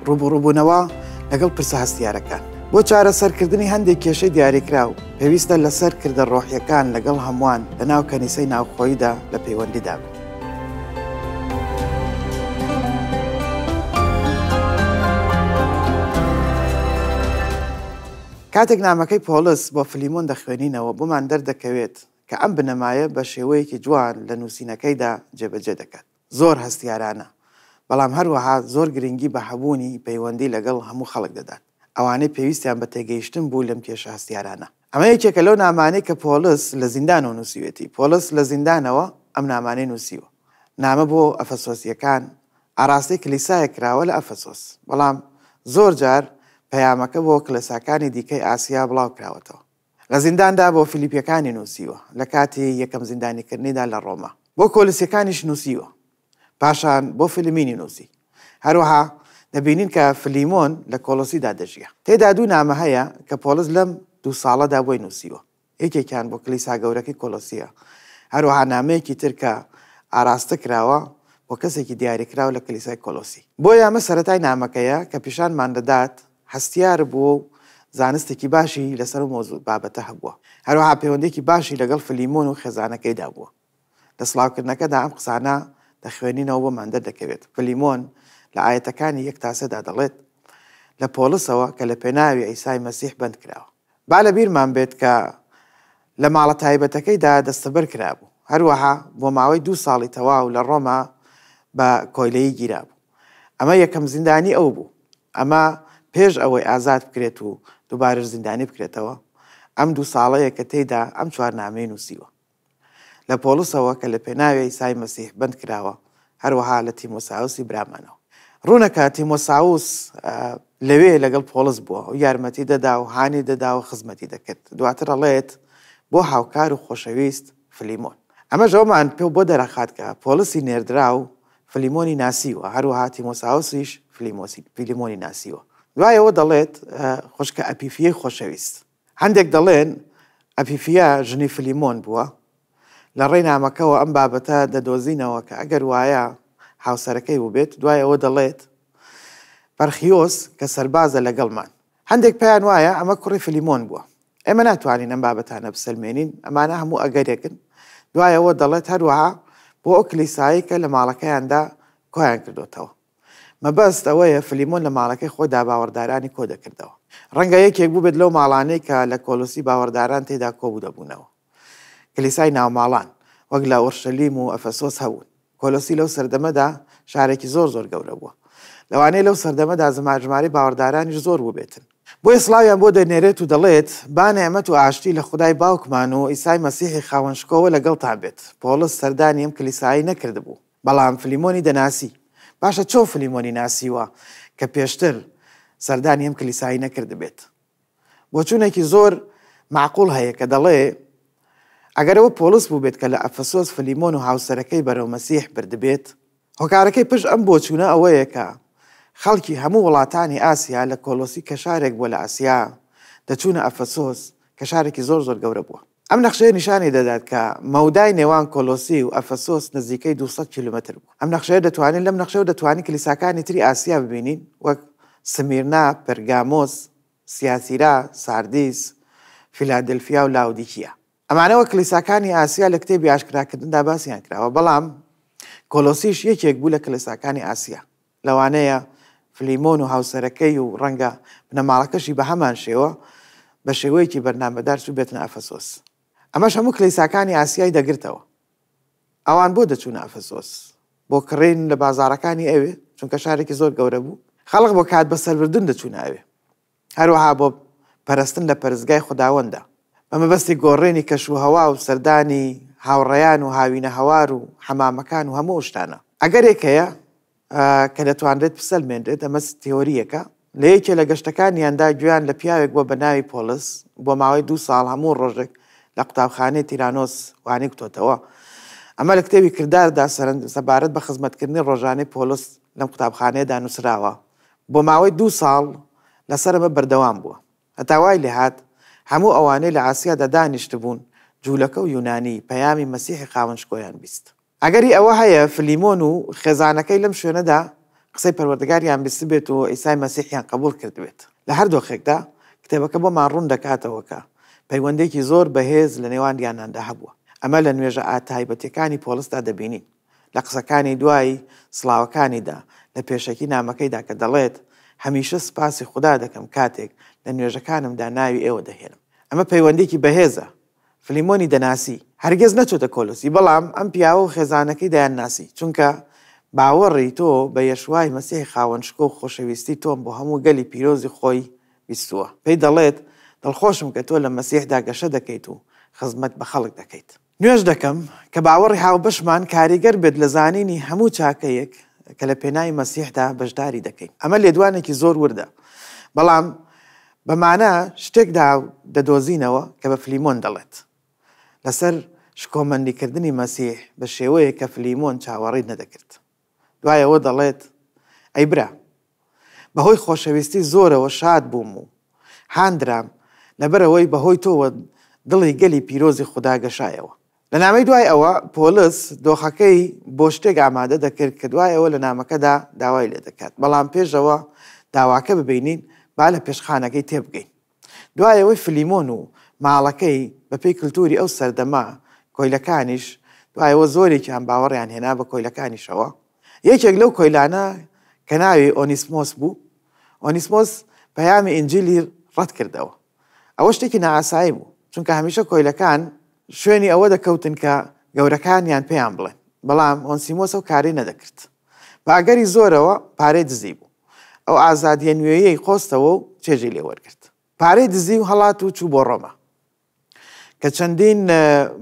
ڕووبەڕووبوونەوە لەگەڵ پرسە هەستیارەکان. بۆ چارەسەرکردنی هەندێک کێشەی دیاریکراو، پێویستە لەسەر کردە ڕۆحییەکان لەگەڵ هەمووان لەناو کەنیسەی ناوخۆییدا لە پەیوەندیدا بن. کاتێک نامەکەی پۆڵس بۆ فلیمۆن دەخوێنینەوە، بۆمان دەردەکەوێت کە ئەم بنەمایە بە شێوەیەکی جوان لە نووسینەکەیدا جێبەجێ دەکات. زۆر هەستیارانە، بەڵام هەروەها زۆر گرنگی بە هەبوونی پەیوەندی لەگەڵ هەموو خەڵک دەدات، ئەوانەی پێویستیان بە تێگەیشتن بوو لەم کێشە هەستیارانە. ئەمە یەکێکە لەو نامانەی کە پۆڵس لە زیندانەوە نووسیوێتی. پۆڵس لە زیندانەوە ئەم نامانەی نووسیوە. نامە بۆ ئەفەسۆسییەکان ئاراستەی کلیسایەک کراوە لە ئەفەسۆس، بەڵام زۆر جار پەیامەکە بۆ کڵێساکانی دیکەی ئاسیا بڵاو کراوەتەوە. لە زینداندا بۆ فیلیپییەکانی نووسیوە، لە کاتی یەکەم زیندانیکردنیدا لە ڕۆما. بۆ کۆلسییەکانیش نووسیوە. پاشان بۆ فیلمینی نووسی. هەروەها دەبینین کە فلیمۆن لە کۆلۆسیدا دەژیا. تێدا دوو نامە هەیە کە پۆڵس لەم دوو ساڵەدا بۆی نووسیوە. یەکێکیان بۆ کلیسا گەورەکەی کۆلۆسییە. هەروەها نامەیەکی تر کە ئاراستە کراوە بۆ کەسێکی دیاریکراو لە کلیسای کۆلۆسی. بۆیە ئەمە سەرەتای نامەکەیە کە پیشانمان دەدات هەستیار بووە و زانستێکی باشی لەسەر ئەو مەوزوع بابەتە هەبووە. هەروەها پەیوەندییەکی باشی لەگەڵ فلیمۆن و خێزانەکەیدا بووە. لە سڵاوکردنەکەدا ئەم قسانە دەخوێنینەوە بۆمان دەردەکەوێت. فلیمۆن لە ئایەتەکانی یەک تا سێدا دەڵێت، لە پۆڵسەوە کە لە پێناوی عیسای مەسیح بەند کراوە. با لە بیرمان بێت کە لە ماڵە تایبەتەکەیدا دەستەبەر کرابوو. هەروەها بۆ ماوەی دوو ساڵی تەواو لە ڕۆما بە کۆیلەیی گیرابوو. ئەمە یەکەم زیندانی ئەو بوو. ئەمە پێش ئەوەی ئازاد بکرێت و دووبارەش زیندانی بکرێتەوە، ئەم دوو ساڵەیە کە تێیدا ئەم چوار نامەی نووسیوە. لە پۆڵسەوە کە لە پێناوی عیسای مەسیح بەند کراوە، هەروەها لە تیمۆساوسی برامانەوە. ڕوونە کە تیمۆساوس لەوێ لەگەڵ پۆڵس بووە و یارمەتی دەدا و هانی دەدا و خزمەتی دەکرد. دواتر ئەڵێت بۆ هاوکار و خۆشەویست فلیمۆن. ئەمەش ئەوەمان پێ بۆ دەرەخات کە پۆڵسی نێردراو فلیمۆنی ناسیوە، هەروەها تیمۆساوسیش فلیمۆنی ناسیوە. دوای ئەوە دەڵێت خوشکە ئەپیفیەی خۆشەویست. هەندێک دەڵێن ئەپیفیا ژنی فلیمۆن بووە. لە ڕێی نامەکەوە ئەم بابەتە دەدۆزینەوە کە ئەگەر وایە هاوسەرەکەی بووبێت، دوای ئەوە دەڵێت پەرخیۆس کە سەربازە لەگەڵمان. هەندێک پێیان وایە ئەمە کوڕی فلیمۆن بووە. ئێمە ناتوانین ئەم بابەتانە بسەلمێنین، ئەمانە هەموو ئەگەرێکن. دوای ئەوە دەڵێت هەروەها بۆ ئەو کلیسایەی کە لە ماڵەکەیاندا کۆیان کردۆتەوە. مەبەست ئەوەیە فلیمۆن لە ماڵەکەی خۆیدا باوەڕدارانی کۆ دەکردەوە. ڕەنگە یەکێک بووبێت لەو ماڵانەی کە لە کۆلۆسی باوەڕداران تێیدا کۆبوودەبوونەوە. کلیسای ناوماڵان، وەک لە ئۆرشەلیم و ئەفەسۆس هەبوون. کۆلۆسی لەو سەردەمەدا شارێکی زۆر زۆر گەورە بووە. لەوانەیە لەو سەردەمەدا ژمارەی باوەڕدارانیش زۆر بووبێتن. بۆیە سڵاویان بۆ دەنێرێت و دەڵێت، با نیعمەت و ئاشتی لە خودای باوکمان و عیسای مەسیحی خاوەن شکۆوە لەگەڵتان بێت. پۆڵس سەردانی ئەم کلیسایەی نەکردبوو. بەڵام فلیمۆنی دەناسی. باشە چۆن فلیمۆنی ناسیوە کە پێشتر سەردانی ئەم کلیسای نەکردبێت؟ بۆچوونێکی زۆر مەعقوڵ هەیە کە دەڵێ ئەگەر ئەوە پۆڵس بووبێت کە لە ئەفەسۆس فلیمۆن و هاوسەرەکەی بەرەو مەسیح بردبێت، هۆکارەکەی پشت ئەم بۆچوونە ئەوەیە کە خەڵکی هەموو وڵاتانی ئاسیا لە کۆلۆسی کە شارێک بووە لە ئاسیا دەچوونە ئەفەسۆس کە شارێکی زۆر زۆر گەورە بووە. ئەم نەخشەیە نیشانی دەدات کە مەودای نێوان کۆلۆسی و ئەفەسۆس نزیکەی 200 کیلۆمەتر بوو. ئەم نەخشەیە دەتوانین لەم نەخشەوە دەتوانین کلیساکانی تری ئاسیا ببینین وەک سمیرنا، پرگامۆس، سیاسیرا، ساردیس، فیلادلفیا و لاودیکیە. ئەمانە وەک کلیساکانی ئاسیا لە کتێبی ئاشکراکردندا باسیان کراوە، بەڵام کۆلۆسیش یەکێک بوو لە کلیساکانی ئاسیا. لەوانەیە فلیمۆن و هاوسەرەکەی و ڕەنگە بنەماڵەکەشی بە هەمان شێوە بە شێوەیەکی بەرنامەدار چووبێتنە ئەفەسۆس. ئەمەش هەموو کلیساکانی ئاسیای دەگرتەوە. ئەوان بۆ دەچوونە ئەفەسۆس؟ بۆ کڕین لە بازاڕەکانی ئەوێ، چونکە شارێکی زۆر گەورە بوو. خەڵک بۆ کات بەسەربردن دەچوونە ئەوێ. هەروەها بۆ پەرستن لە پەرستگای خوداوەندە، بە مەبەستی گۆڕینی کەشوهەوا و سەردانی هاوڕێیان و هاوینەهەوار و حەمامەکان و هەموو ئەو شتانە. ئەگەرێک هەیە کە دەتوانرێت بسەلمێنرێت، ئەمە تێۆرییەکە، لە یەکێ لە گەشتەکانیاندا گوێیان لە پیاوێک بووە بە ناوی پۆڵس، بۆ ماوەی دوو ساڵ هەموو ڕۆژێک لە قوتابخانەی تیرانۆس وانەی گوتۆتەوە. ئەمە لە کتێبی کرداردا سەبارەت بە خزمەتکردنی ڕۆژانەی پۆڵس لەم قوتابخانەیەدا نووسراوە. بۆ ماوەی دوو ساڵ لەسەر ئەمە بەردەوام بووە. هەتا وای لێهات هەموو ئەوانەی لە ئاسیادا دانیشتبوون، جوولەکە و یونانی، پەیامی مەسیحی خاوەن شکۆیان بیست. ئەگەری ئەوە هەیە فلیمۆن و خێزانەکەی لەم شوێنەدا قسەی پەروەردگاریان بیستبێت و عیسای مەسیحیان قبوڵ کردبێت. لە هەر دۆخێکدا، کتێبەکە بۆمان ڕوون دەکاتەوە کە پەیوەندییەکی زۆر بەهێز لە نێوانیاندا هەبووە. ئەمە لە نوێژە تایبەتییەکانی پۆڵسدا دەبینین. لە قسەکانی دوای سڵاوەکانیدا لە پێشەکی نامەکەیدا کە دەڵێت، هەمیشە سوپاسی خودا دەکەم کاتێک لە نوێژەکانمدا ناوی ئێوە دەهێنم. ئەمە پەیوەندییەکی بەهێزە. فلیمۆنی دەناسی. هەرگیز نەچۆتە کۆلۆسی، بەڵام ئەم پیاوە و خێزانەکەی دەیانناسی، چونکە باوەڕی تۆ بە یەشوای مەسیحی خاوەن شکۆ و خۆشەویستی تۆم بۆ هەموو گەلی پیرۆزی خۆی بیستووە. پێی دەڵێت، دڵخۆشم کە تۆ لە مەسیحدا گەشە دەکەیت و خزمەت بە خەڵک دەکەیت. نوێژ دەکەم کە باوەڕی هاوبەشمان کاریگەر بێت لە زانینی هەموو چاکەیەک کە لە پێناوی مەسیحدا بەشداری دەکەین. ئەمە لێدوانێکی زۆر وردە، بەڵام بە مانا شتێکدا دەدۆزینەوە کە بە فلیمۆن دەڵێت لەسەر شکۆمەندیکردنی مەسیح بە شێوەیەک کە فلیمۆن چاوەڕێی نەدەکرد. دوای ئەوە دەڵێت، ئەی برا، بەهۆی خۆشەویستی زۆرەوە شاد بووم و هاندرام، لەبەرئەوەی بەهۆی تۆوە دڵی گەلی پیرۆزی خودا گەشایەوە. لە نامەی دوای ئەوە، پۆڵس دۆخەکەی بۆ شتێک ئامادە دەکرد کە دوای ئەوە لە نامەکەدا داوای لێدەکات. بەڵام پێش ئەوە داواکە ببینین، با لە پێشخانەکەی تێبگەین. دوای ئەوەی فلیمۆن و ماڵەکەی بەپێی کلتوری ئەو سەردەمە کۆیلەکانیش دوای ئەوە زۆرێکیان باوەڕیان هێنا بە کۆیلەکانیشەوە یەکێک لەو کۆیلانە کە ناوی ئۆنیسمۆس بوو ئۆنیسمۆس پەیامی ئینجیلی ڕەت کردەوە ئەوە شتێکی نائاسایی بوو چونکە هەمیشە کۆیلەکان شوێنی ئەوە دەکەوتن کە گەورەکانیان پێیان بڵێن بەڵام ئۆنسیمۆس ئەو کارەی نەدەکرد بە ئەگەری زۆرەوە پارەی دزی بوو. ئەو ئازادییە نوێیەی قۆستەوە و چێژی لێ وەرگرت. پارەی دزی و هەڵات و چوو بۆ ڕۆما کە چەندین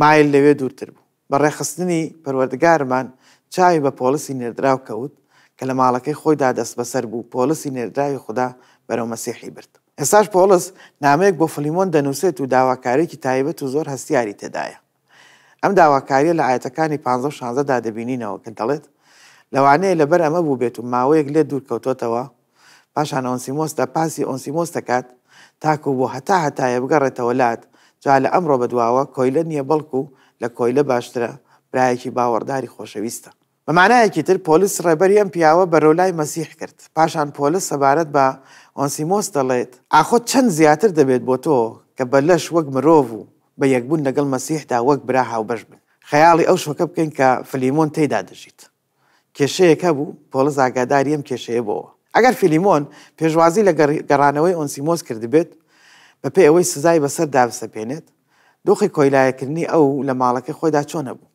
مایل لەوێ دوورتر بوو. بە ڕێکخستنی پەروەردگارمان چاوی بە پۆڵسی نێردراو کەوت کە لە ماڵەکەی خۆیدا دەستبەسەر بوو، پۆڵسی نێردراوی خودا بەرەو مەسیحی برد. ئێستاش پۆڵس نامەیەک بۆ فلیمۆن دەنووسێت و داواکارییەکی تایبەت و زۆر هەستیاری تێدایە. ئەم داواکارییە لە ئایەتەکانی پانزە و شانزە دا دەبینینەوە کە دەڵێت، لەوانەیە لەبەر ئەمە بووبێت و ماوەیەک لێت دوور کەوتۆتەوە، پاشان ئۆنسیمۆس پاسی ئۆنسیمۆس دەکات تاکو بۆ هەتا هەتایە بگەڕێتەوە لات، جا لە ئەمڕۆ بەدواوە کۆیلە نییە بەڵکو لە کۆیلە باشترە، برایەکی باوەڕداری خۆشەویستە. بە مانایەکی تر پۆلس ڕێبەری ئەم پیاوە بەرەو لای مەسیح کرد. پاشان پۆلس سەبارەت بە ئۆنسیمۆس دەڵێت، ئاخۆ چەند زیاتر دەبێت بۆ تۆ کە بە لەش وەک مرۆڤ و بە یەکبوون لەگەڵ مەسیحدا وەک برا هاوبەش بن. خەیاڵی ئەو شۆکە بکەین کە فلیمۆن تێیدا دەژیت. کێشەیەک هەبوو، پۆڵس ئاگاداری ئەم کێشەیە بۆوە. ئەگەر فیلیمۆن پێشوازی لە گەڕانەوەی ئۆنسیمۆس کردبێت، بەپێی ئەوەی سزای بەسەردا بسەپێنێت، دۆخی کۆیلایەکردنی ئەو لە ماڵەکەی خۆیدا چۆن ئەبوو؟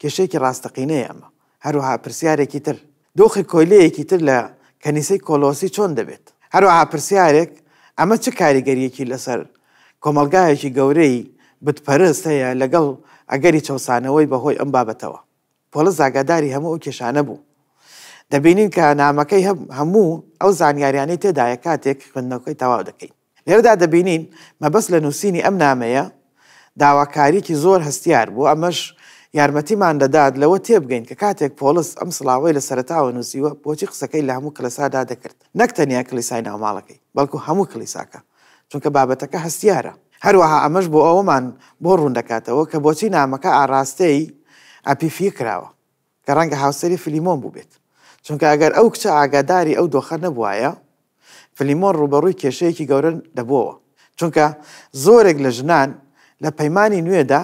کێشەیەکی ڕاستەقینەیە ئەمە. هەروەها پرسیارێکی تر، دۆخی کۆیلەیەکی تر لە کەنیسەی کۆلۆسی چۆن دەبێت؟ هەروەها پرسیارێک، ئەمە چ کاریگەرییەکی لەسەر کۆمەڵگایەکی گەورەی بتپەرست هەیە لەگەڵ ئەگەری چەوسانەوەی بەهۆی ئەم بابەتەوە؟ پۆڵس ئاگاداری هەموو ئەو کێشانە بوو. دەبینین کە نامەکەی هەموو ئەو زانیاریانەی تێدایە کاتێک خوێندنەوەکەی تەواو دەکەین. لێرەدا دەبینین مەبەست لە نووسینی ئەم نامەیە داواکارییەکی زۆر هەستیار بوو، ئەمەش یارمەتیمان دەدات لەوە تێبگەین کە کاتێک پۆڵس ئەم سڵاوەی لە سەرەتاوە نووسیوە بۆچی قسەکەی لە هەموو کڵێسادا دەکرد، نەک تەنیا کڵیسای ناو ماڵەکەی، بەڵکو هەموو کڵیساکە، چونکە بابەتەکە هەستیارە. هەروەها ئەمەش بۆ ئەوەمان بۆ ڕوون دەکاتەوە کە بۆچی نامەکە ئاڕاستەی ئەپیفیە کراوە. کە ڕەنگە هاوسەری فلیمۆن بووبێت، چونکە ئەگەر ئەو کچە ئاگاداری ئەو دۆخە نەبوایە، فلیمۆن ڕووبەڕووی کێشەیەکی گەورە دەبۆوە، چونکە زۆرێک لە ژنان لە پەیمانی نوێدا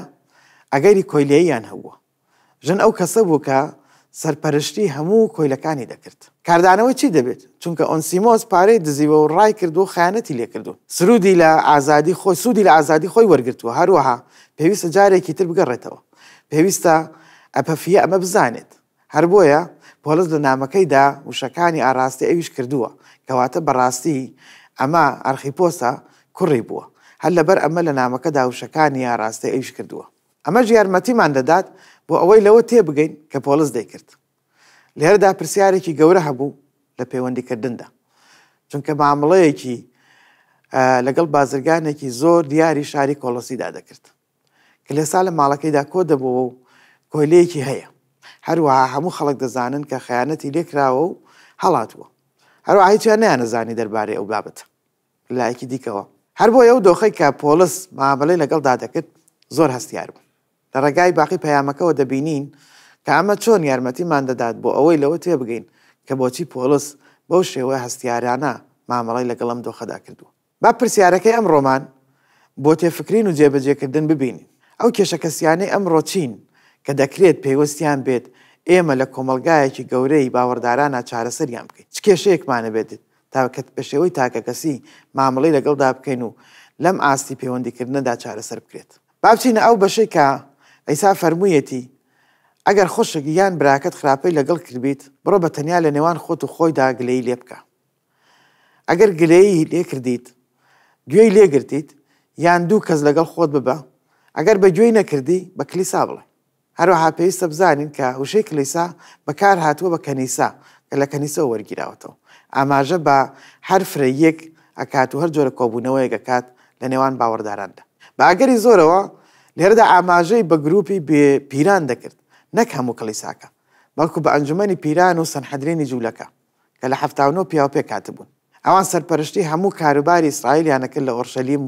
ئەگەری کۆیلەییان هەبووە. ژن ئەو کەسە بوو کە سەرپەرشتی هەموو کۆیلەکانی دەکرد. کاردانەوەی چی دەبێت؟ چونکە ئۆنسیمۆس پارەی دزیوە و ڕایکردووە و خیانەتی لێکردوون. سروودی لە ئازادی خۆی سوودی لە ئازادی خۆی وەرگرتووە، هەروەها پێویستە جارێکی تر بگەڕێتەوە. پێویستە ئەپەفیە ئەمە بزانێت. هەر بۆیە پۆڵس لە نامەکەیدا وشەکانی ئاراستەی ئەویش کردووە، کەواتە بەڕاستی ئەمە ئەرخیپۆسە کوڕی بووە. هەر لەبەر ئەمە لە نامەکەدا وشەکانی ئاراستەی ئەویش کردووە. ئەمەش یارمەتیمان دەدات بۆ ئەوەی لەوە تێبگەین کە پۆڵس دەیکرد. لێرەدا پرسیارێکی گەورە هەبوو لە پەیوەندیکردندا، چونکە مامڵەیەکی لەگەڵ بازرگانێکی زۆر دیاری شاری کۆڵۆسیدا دەکرد. کلێسا لە ماڵەکەیدا کۆ دەبۆوە و کۆیلەیەکی هەیە. هەروەها هەموو خەڵک دەزانن کە خەیانەتی لێکراوە و هەڵاتووە. هەروەها هیچیان نەیانەزانی دەربارەی ئەو بابەتە. لە لایەکی دیکەوە، هەر بۆیە ئەو دۆخەی کە پۆڵس مامەلەی لەگەڵدا دەکرد زۆر هەستیار بوو. لە ڕێگای باقی پەیامەکەوە دەبینین کە ئەمە چۆن یارمەتیمان دەدات بۆ ئەوەی لەوە تێبگەین کە بۆچی پۆڵس بەو شێوە هەستیارانە مامەڵەی لەگەڵ ئەم دۆخەدا کردووە. با پرسیارەکەی ئەمڕۆمان بۆ تێفکرین و جێبەجێکردن ببینین. ئەو کێشە کەسییانەی ئەمڕۆ چین کە دەکرێت پەیوەستیان بێت ئێمە لە کۆمەڵگایەکی گەورەی باوەڕدارانا چارەسەریان بکەین؟ چ کێشەیەکمان هەبێت تا کە بە شێوەی تاکەکەسی مامەڵەی لەگەڵدا بکەین و لەم ئاستی پەیوەندیکردنەدا چارەسەر بکرێت؟ با بچینە ئەو بەشەی کە عیسا فەرموویەتی، ئەگەر خوشک یان براکەت خراپەی لەگەڵ کردبیت، بڕۆ بە تەنیا لە نێوان خۆت و خۆیدا گلەیی لێ بکە. ئەگەر گلەیی لێ کردیت، گوێی لێ گرتیت، یان دوو کەس لەگەڵ خۆت ببە، ئەگەر بە گوێی نەکردی، بە کلیسا بڵێ. هەروەها پێویستە بزانین کە وشەی کلیسا بەکار هاتووە بە کەنیسە کە لە کەنیسەوە وەرگیراوەتەوە. ئاماژە بە هەر فرەییەک ئەکات و هەر جۆرە کۆبوونەوەیەک ئەکات لە نێوان باوەڕداراندا. بە ئەگەری زۆرەوە لێرەدا ئاماژەی بە گرووپی پیران دەکرد نەک هەموو کلیساکە، بەڵکو بە ئەنجومەنی پیران و سەنحەدرینی جوولەکە. کە لە 79 پیاو پێکهاتبوون. ئەوان سەرپەرشتی هەموو کاروباری ئیسرائیلیان ئەکرد لە ئۆرشەلیم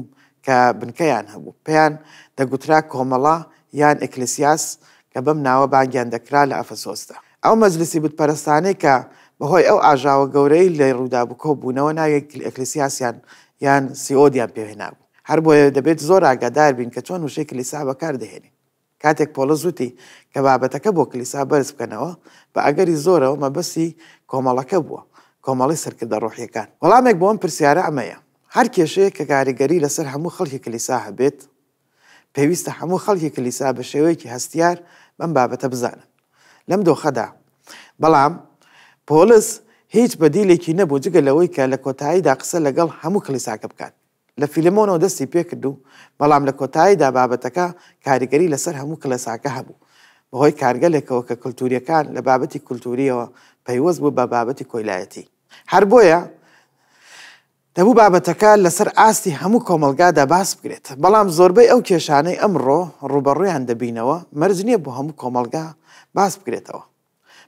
کە بنکەیان هەبوو. پێیان دەگوترا کۆمەڵە یان ئێکلسیاس کە بەم ناوە بانگیان دەکرا لە ئەفەسۆسدا. ئەو مەجلسی بتپەرستانەی کە بەهۆی ئەو ئاژاوە گەورەی لێ ڕوودابوو کۆببوونەوە ناوی ئێکلسیاسیان یان سیئۆدیان پێ هێنابوو. هەربۆیە دەبێت زۆر ئاگادار بین کە چۆن وشەی کلیسا بەکار دەهێنین. کاتێک پۆڵس وتی کە بابەتەکە بۆ کلیسا بەرز بکەنەوە، بە ئەگەری زۆرەوە مەبەستی کۆمەڵەکە بووە، کۆمەڵەی سەرکردە ڕۆحییەکان. وەڵامێک بۆ ئەم پرسیارە ئەمەیە، هەر کێشەیەک کە کاریگەری لەسەر هەموو خەڵکی کلیسا هەبێت، پێویستە هەموو خەڵکی کلیسا بە شێوەیەکی هەستیار بەم بابەتە بزانن. لەم دۆخەدا، بەڵام، پۆڵس هیچ بەدیلێکی نەبوو جگە لەوەی کە لە کۆتاییدا قسە لەگەڵ هەموو کلیساکە بکات. لە فیلمۆنەوە دەستی پێکرد و بەڵام لە کۆتاییدا بابەتەکە کاریگەری لەسەر هەموو کڵێساکە هەبوو بەهۆی کارگەلێکەوە کە کولتوورییەکان لە بابەتی کولتوورییەوە پەیوەست بوو بە بابەتی کۆیلایەتی. هەر بۆیە دەبوو بابەتەکە لەسەر ئاستی هەموو کۆمەڵگادا باس بکرێت. بەڵام زۆربەی ئەو کێشانەی ئەمڕۆ ڕووبەڕوویان دەبینەوە مەرج نییە بۆ هەموو کۆمەڵگا باس بکرێتەوە.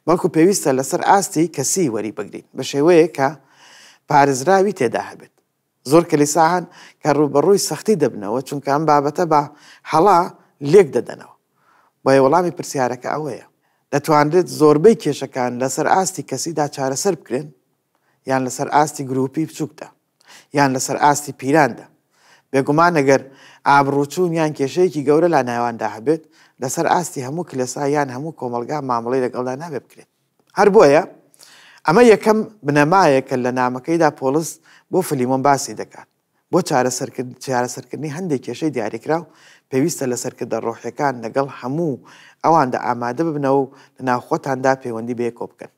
بەڵکو پێویستە لەسەر ئاستی کەسی وەریبگرین بە شێوەیەک کە پارێزراوی تێدا هەبێت. زۆر کلیسا هەن کە ڕووبەڕووی سەختی دەبنەوە چونکە ئەم بابەتە بە هەڵە لێک دەدەنەوە. بۆیە وەڵامی پرسیارەکە ئەوەیە، دەتوانرێت زۆربەی کێشەکان لەسەر ئاستی کەسیدا چارەسەر بکرێن یان لەسەر ئاستی گرووپی بچووکدا یان لەسەر ئاستی پیراندا. بێگومان ئەگەر ئابڕووچوون یان کێشەیەکی گەورە لا ناواندا هەبێت، لەسەر ئاستی هەموو کلێسا یان هەموو کۆمەڵگا مامەڵەی لەگەڵدا نابێ بکرێت. هەر بۆیە ئەمە یەکەم بنەمایە کە لە نامەکەیدا پۆڵس بۆ فلیمۆن باسی دەکات. بۆ چارەسەرکردنی هەندێک کێشەی دیاریکراو، پێویستە لە سەرکردە ڕۆحیەکان لەگەڵ هەموو ئەواندا ئامادە ببنەوە و لە ناوخۆتاندا پەیوەندی بەیەکەوە بکەن.